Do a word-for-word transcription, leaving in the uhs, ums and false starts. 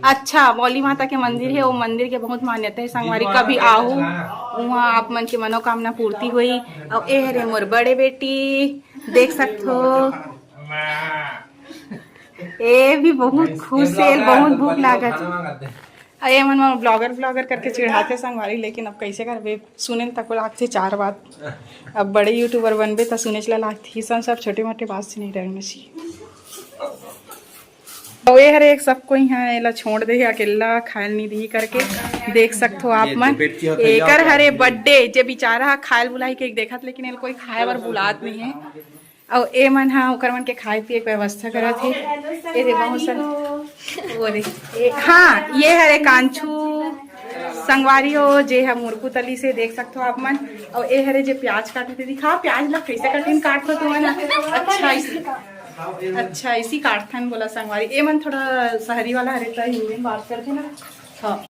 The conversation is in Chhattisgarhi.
अच्छा, मौली माता के मंदिर हे, वो मंदिर के बहुत मान्यता हे संगवारी, कभी आहू, वहाँ आप मन के मनोकामना पूर्ति होई। अउ ए हरे मोर बड़े बेटी, देख सकथो, ए भी बहुत खुश हे, बहुत भूख लागत। अउ ए मन ब्लॉगर ब्लॉगर करके चिढ़ाथे संगवारी, लेकिन अब कैसे करबे, सुने तको लागथे चार बात। अब बड़े यूट्यूबर बनबे त सुनेच ला लागथे, सब सब छोटे मोटे बात से नहीं डरना चाहिए। अउ ए हरे एक सब कोई है, एला छोड़ दे हे अकेला, खायल नहीं दी करके। देख सकथो आप मन, एकर हरे बर्थडे, जे बेचारा ह खायल बुलाई के देखत, लेकिन एला कोई खाए बर बुलात नहीं है। अउ ए मन ह ओकर मन के खाए पिए के व्यवस्था करत हे। ए दे बहुत सारा, वो दे, ए, हाँ, ये हरे कांचू संगवारी हो, जे ह मुरकू तली से देख सकथो आप मन। अउ ए हरे जे प्याज काटत हे, दिखा प्याज ला कैसे कटिंग काटथो तुमन। अच्छा, इस अच्छा, इसी काटथन बोला संगवारी। ए मन थोड़ा शहरी वाला हरे, त हिंदी में बात करथे ना। हाँ।